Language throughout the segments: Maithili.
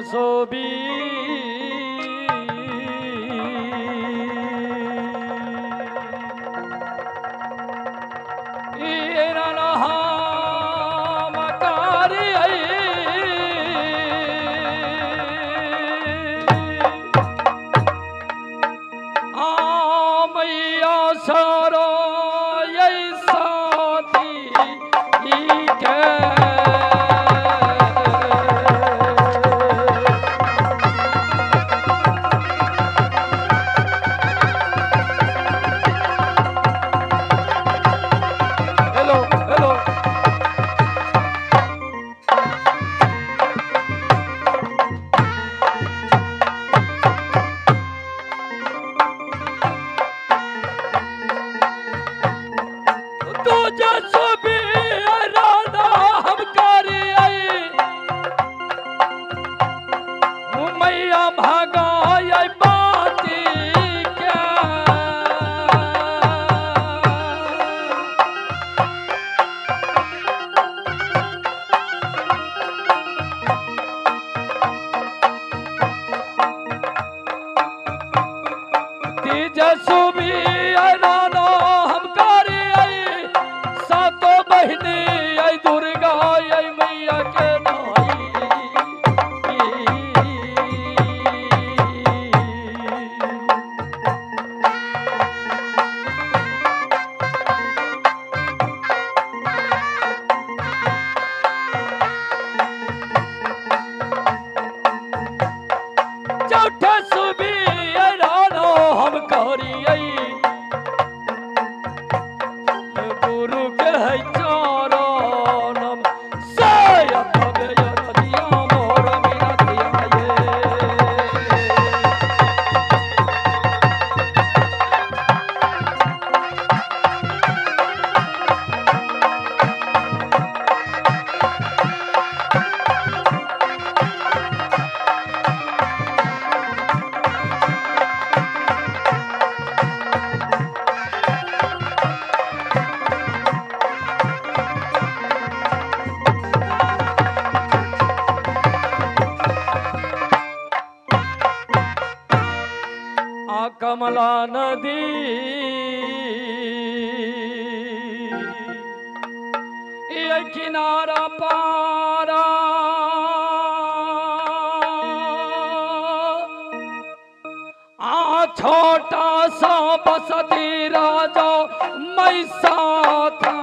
सोबी कमला नदी ये किनारा पारा आ छोटा सा बसती राजा मैसा था।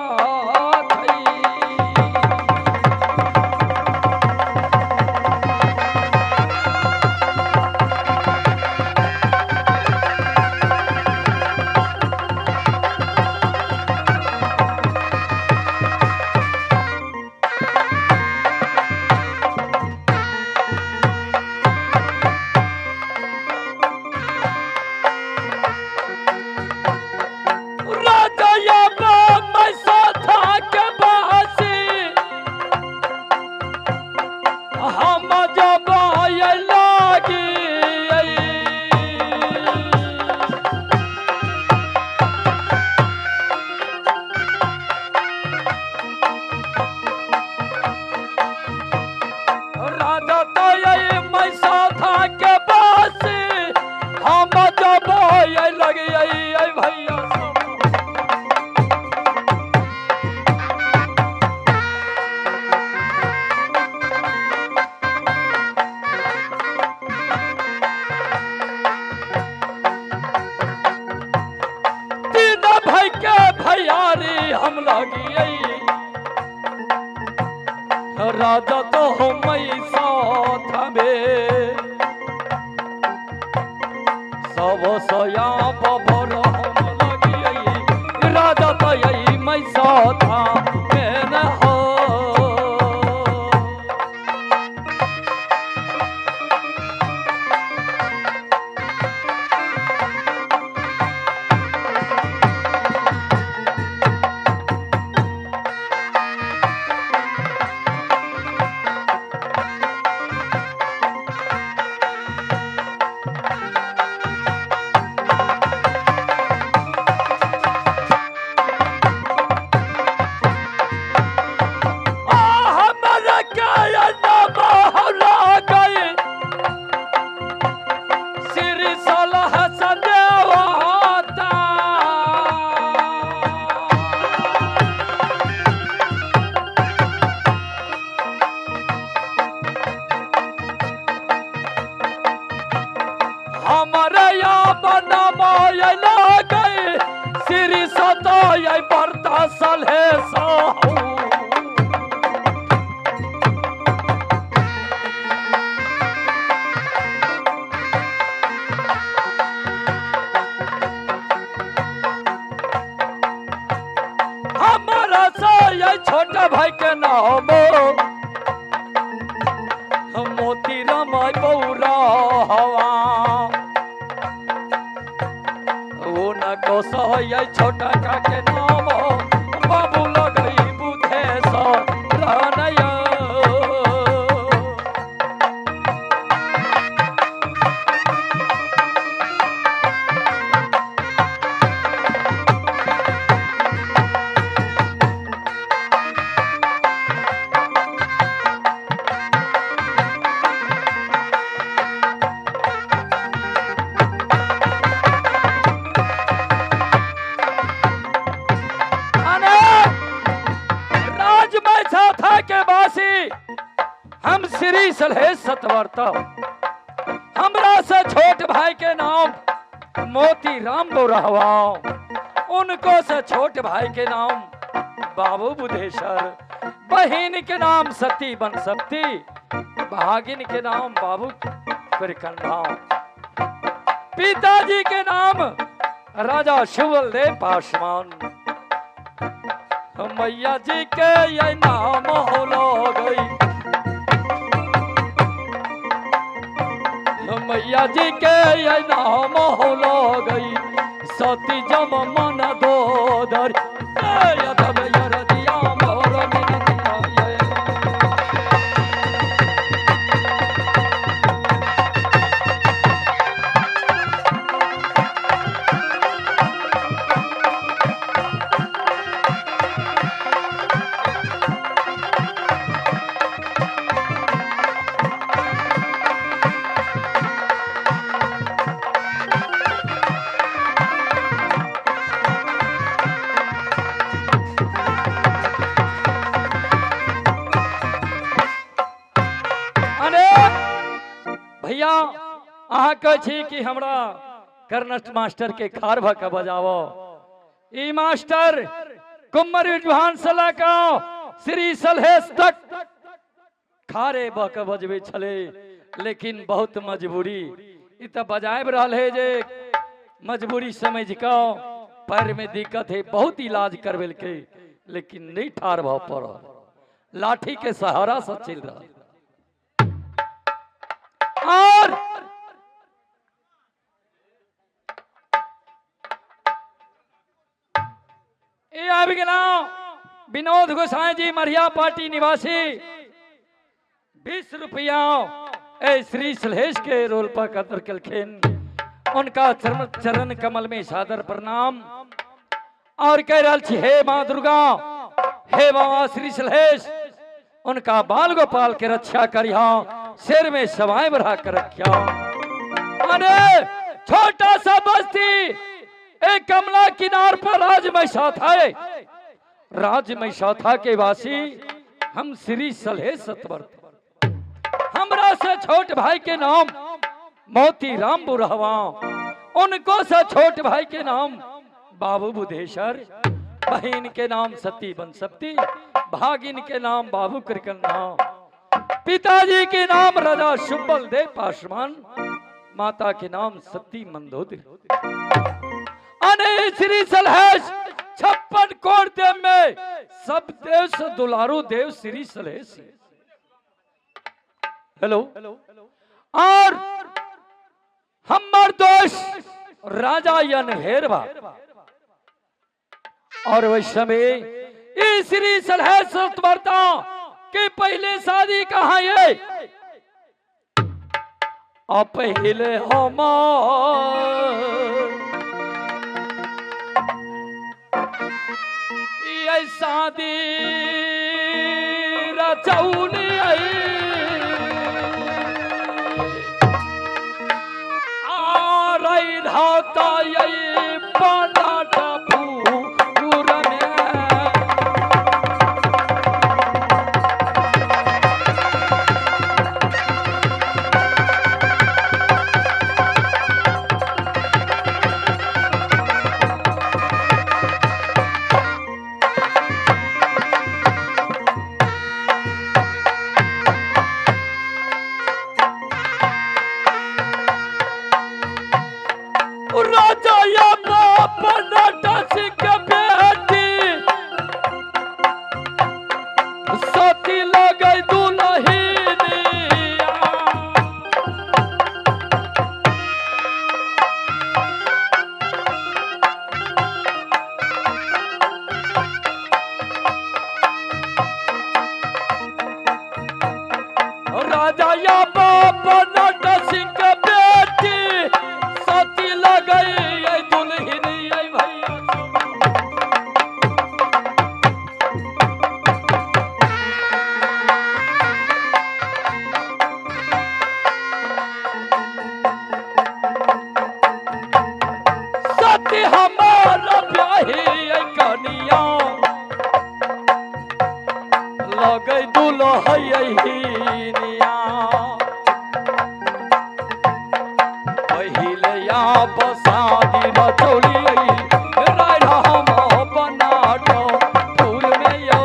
हम लगी राजा तो हम साथ में सब सया बबर हम लगी राजा तो यही मैं साथ में हो। छोटा भाई के नाम मोती राम बौरा हवा उनको सह छोटा का के नाम बाबू लगई बुधे सर। हम श्री सलहेश सतवर्ता, हमरा से छोट भाई के नाम मोती राम बोरावा, उनको से छोट भाई के नाम बाबू बुधेश्वर, बहन के नाम सती बनसती, भागिन के नाम बाबू कृकंडा, पिताजी के नाम राजा शिवलदेव पासवान, मैया जी के ये नाम हो गई, मैया जी के ये नाम हो गई, सती जम मन दो दर भैया अहाँ कहै छी कि हमरा कर्नस्ट मास्टर के खार भ के बजाओ। ई मास्टर कुमर विद्वान से लऽ कऽ श्री सलहेश तक खारे भ के बजबै छलै, लेकिन बहुत मजबूरी ई तऽ बजाबि रहल है जे मजबूरी समझ कऽ पैर में दिक्कत है, बहुत इलाज करबेलकै लेकिन नहीं ठाढ़ भऽ पड़ल, लाठी के सहारा से चलि रहल। और ये आबि गेलहुं विनोद गोसाई जी मरिया पार्टी निवासी, 20 रुपया ए श्री सलहेश के रोल पर कदर कलखिन, उनका चरण कमल में सादर प्रणाम। और कह रहल छी हे माँ दुर्गा, हे बाबा श्री सलहेश, उनका बाल गोपाल के रक्षा करिहा, सिर में सवाई बढ़ा कर रखिया। अरे छोटा सा बस्ती एक कमला किनार पर राजमैसा है, राजमैसा के वासी हम श्री सलहेश सतवर्त, हमरा से छोट भाई के नाम मोती राम बुढ़वा, उनको से छोट भाई के नाम बाबू बुधेश्वर, बहन के नाम सती बनसती, भागिन के नाम बाबू कृकन्ना, पिताजी के नाम राजा सुबल देव पासवान, माता के नाम सती मंदोदरी। अने श्री सलहेश 56 कोट देव में सब देव से दुलारू देव श्री सलहेश। हेलो। और हमर दोष राजा यनभेरवा, और वह समय श्री सलहेश सतवर्ता के पहले शादी कहाँ है, और पहले हम ये शादी रचौनी आ रही रहता ये बनाटा पूर में। सती लगै दुलहिनिया। राजा या बाबा नट सिंह के बेटी सती लगै दुलहिनिया भैया। सती हमारा ब्याही कनिया लगै दुलहिनिया। पहिले या बसादी रचौली राय हम बनाटो फूल में यो।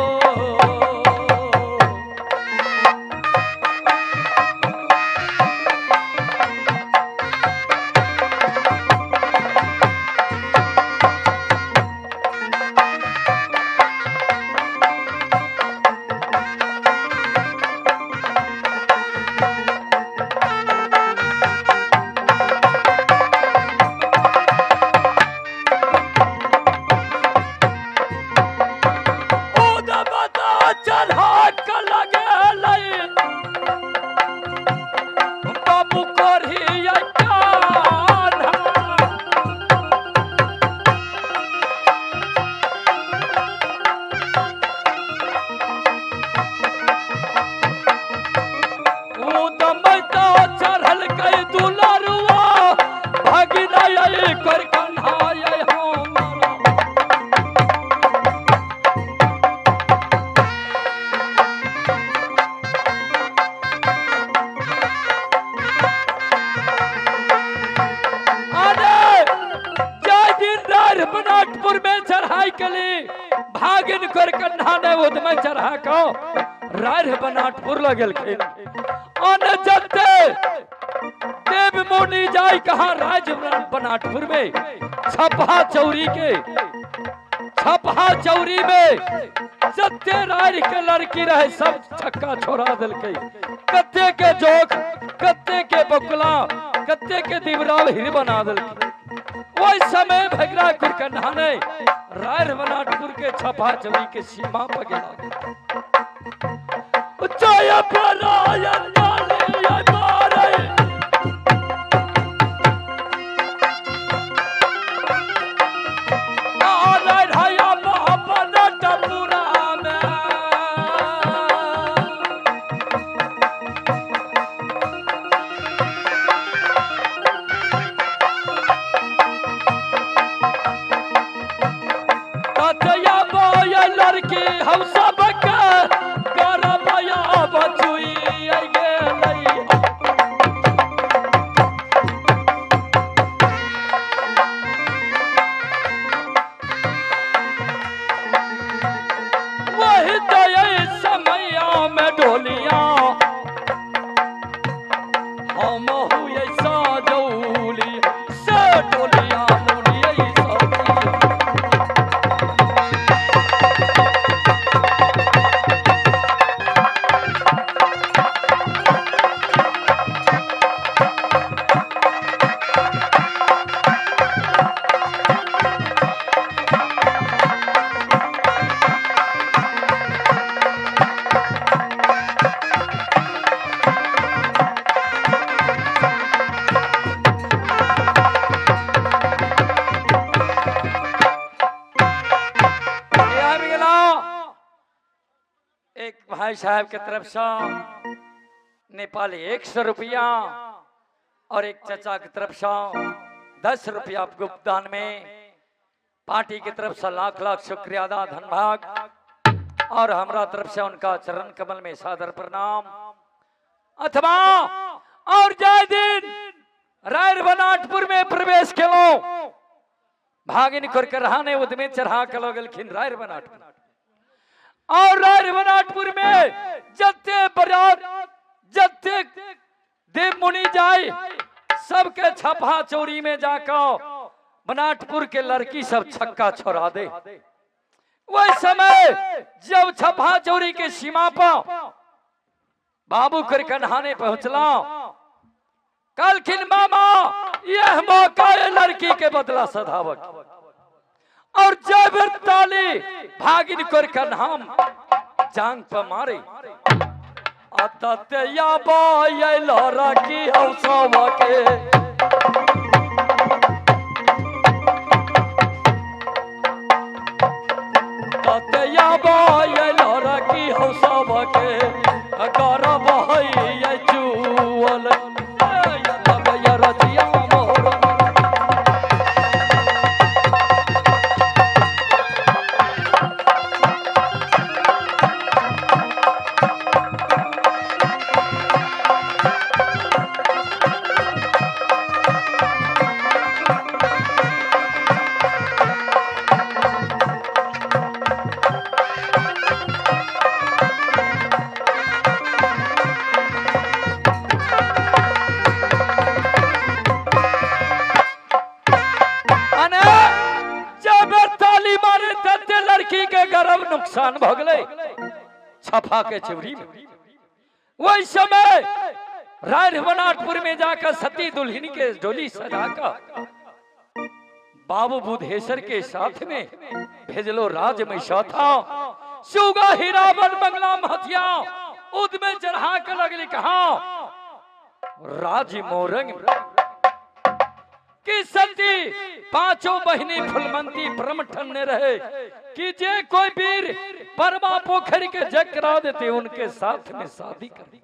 चढ़ा के लगेलै बाबू करही कान्हा। उदमैता चढ़ल कै दुलरुआ भगिना कर कन्हा हमरा। अरे जय दिन राज बनाटपुर में चढ़ाई के लिए भागिन कर कन्हा ने उदमे चढ़ा को राज बनाटपुर लगेलखिन। अन जते देव मुनि जाय कहा राज बनाटपुर में छपहा चौरी के छपहा चौरी में जते राज के लड़की रहे सब छक्का छोड़ा देलकै। कत्ते के जोख कत्ते के बकुला कत्ते के दिवराव हिर बना देलकै। ओहि समय भगरा कुरकन्हा ने राय बनाटपुर के छपा चौरी के सीमा पर गेला। जय परायण माले मारे राय बनाटपुरा में। ततया बोय लड़की हम सबके करबया बचुई गेलै। वही दया समया में डोलिया हम हुए साजौली से डोलिया लौलिया सौलिया। एक भाई साहब के तरफ से नेपाली 100 रुपया और एक चचा की तरफ से 10 रुपया गुप्त दान में पार्टी की तरफ से लाख लाख शुक्रिया अदा धनभाग और हमारा तरफ से उनका चरण कमल में सादर प्रणाम। अथवा और जय दिन राय बनाटपुर में प्रवेश केलो भागिन करके रहाने उदमे चढ़ा के लगलखिन राय बनाटपुर। और राय बनाटपुर में जते बरात जते देव मुनि जाए सबके छपा चोरी में जाकर बनाटपुर के लड़की सब छक्का छोड़ा दे। वही समय जब छपा चौरी के सीमा पर बाबू करके नहाने पहुंचला, कहलखिन मामा यह मौका है लड़की के बदला सधावक। और जब ताली भागिन करके नाम जांग पर मारे अतया बाय लड़की हौसवा के ततया बाय लड़की हौसवा के गरब है चुअल रजिया मोर। नुकसान भ गेलै छफा के चिवरी में। वही समय राय बनाटपुर में जाकर सती दुल्हन के डोली सजाकर बाबू बुधेश्वर के साथ में भेजलो राज में था सुगा हीरावन बंगला महथिया उद में चढ़ा के लगली कहा राज मोरंग की सती पांचों बहिनी फुलमंती परम ठन्ने रहे कि जे कोई वीर परमा पोखर के जग करा देते उनके साथ में शादी कर।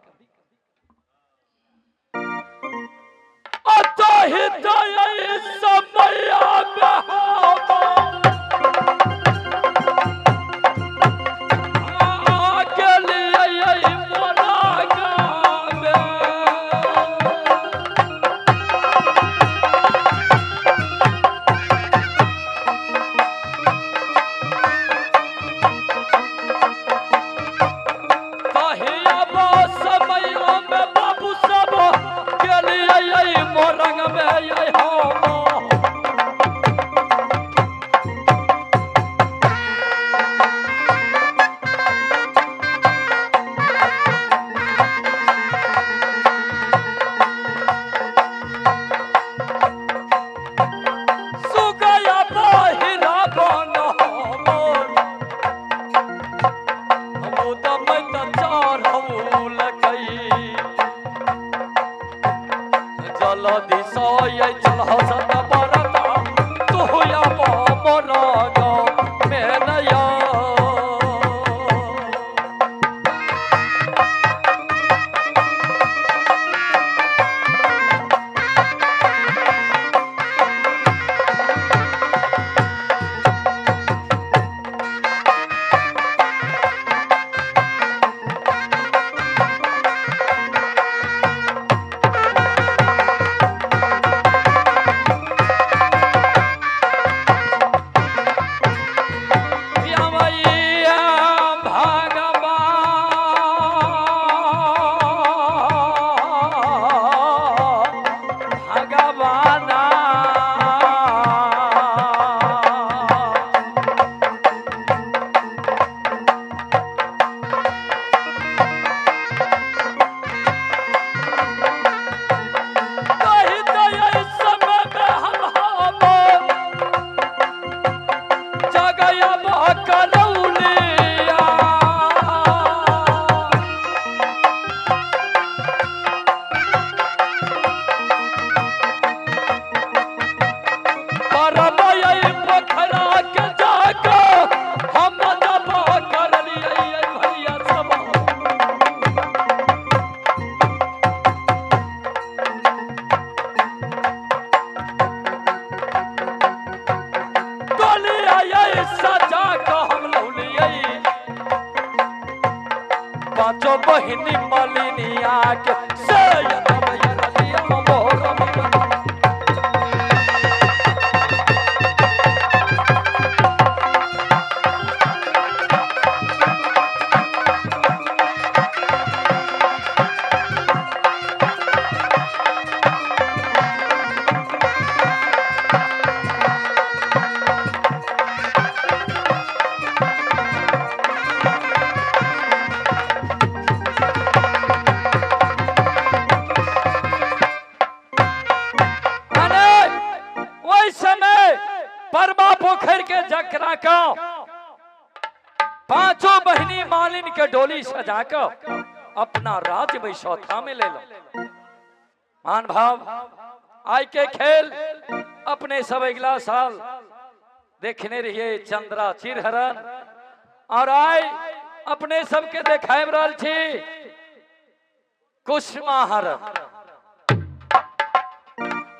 बहिनी मलिनिया के से करा के पांचों बहिनी मालिन के डोली सजा के अपना राज्य बैसौथा में ले लो। मान भाव आय के खेल अपने सब अगला साल देखने रहिए चंद्रा चिरहरण और आय अपने सबके देखाए रहल छी कुसुमा हरण।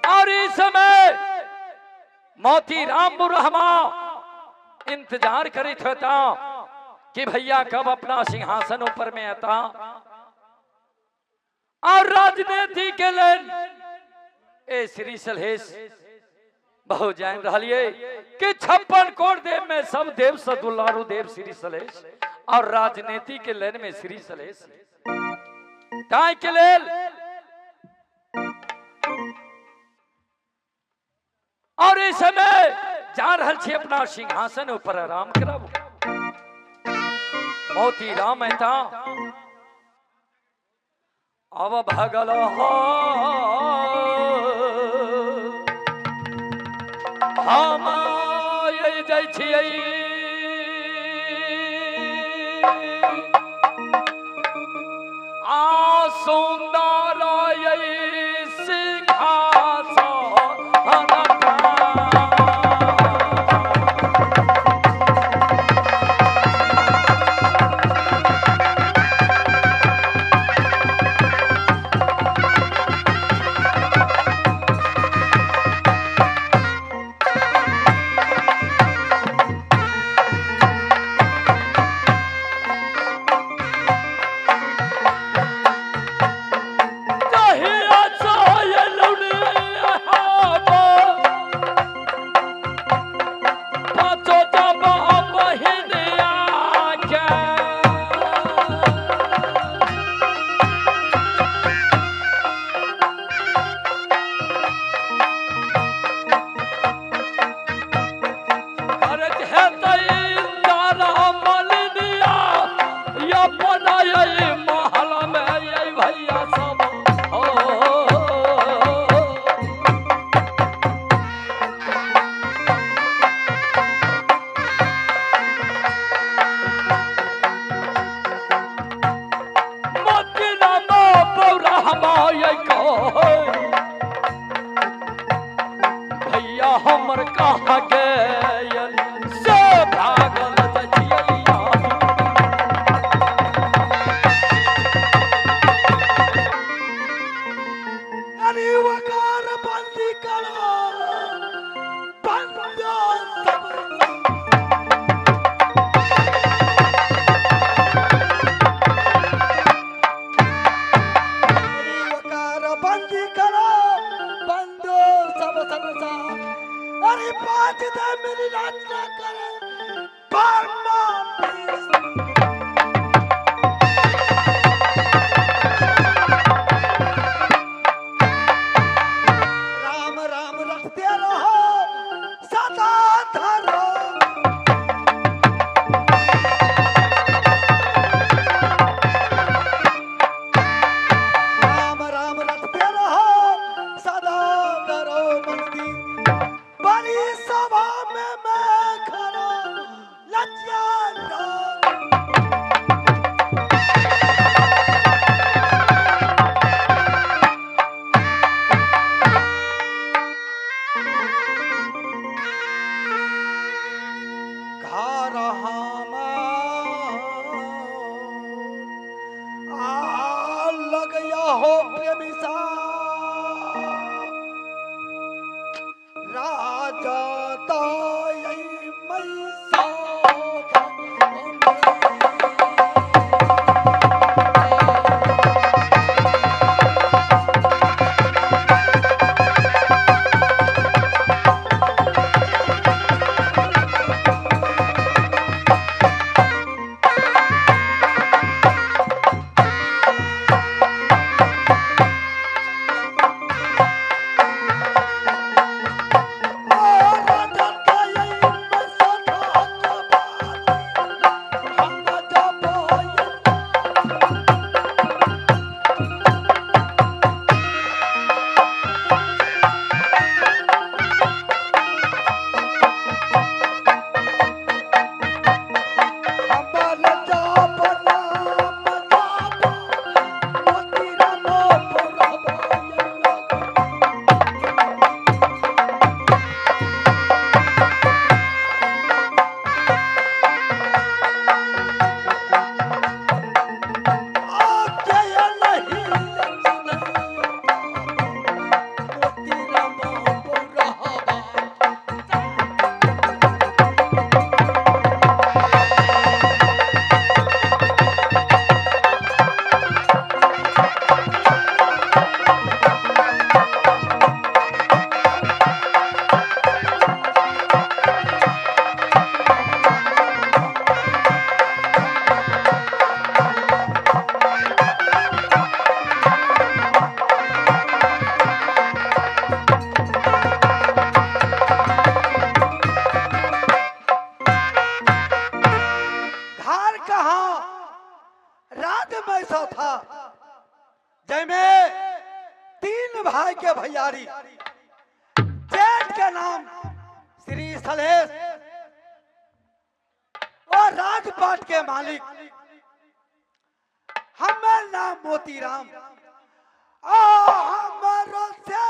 और इस समय मोती राम बुरहमा इंतजार करित होता कि भैया कब अपना सिंहासन ऊपर में आता और राजनीति के लेल ए श्री सलहेश बहुत जान रहिए कि 56 कोट देव में सब देव सदुलारू देव श्री सलहेश और राजनीति के लाइन में श्री सलहेश ताई के लेल और इस समय जा रहल छी अपना सिंहासन ऊपर आराम करब। मोती राम एता अब भगल हम जाइ छियै आ सुंदर सिंहासन। भैया हमर कहाँ गेल से भागल जजिया। अरे वकार बंदी करो बंद सब। बंदी करो बंदो सब संसार। अरे पांच दे मेरी रचना करे परमा। राम राम रखते रहो सदा धरो। राम राम रखते रहो सदा धरो मंदिर। बड़ी सभा में मैं खड़ा लज्जा। घर आ लग गया हो प्रेमिसा राजा ताई मैसा। राज में ऐसा था जैमे 3 भाई के भैयारी, जेठ के नाम श्री सलेश और राजपाट के मालिक हमर नाम मोतीराम। आ हमरो से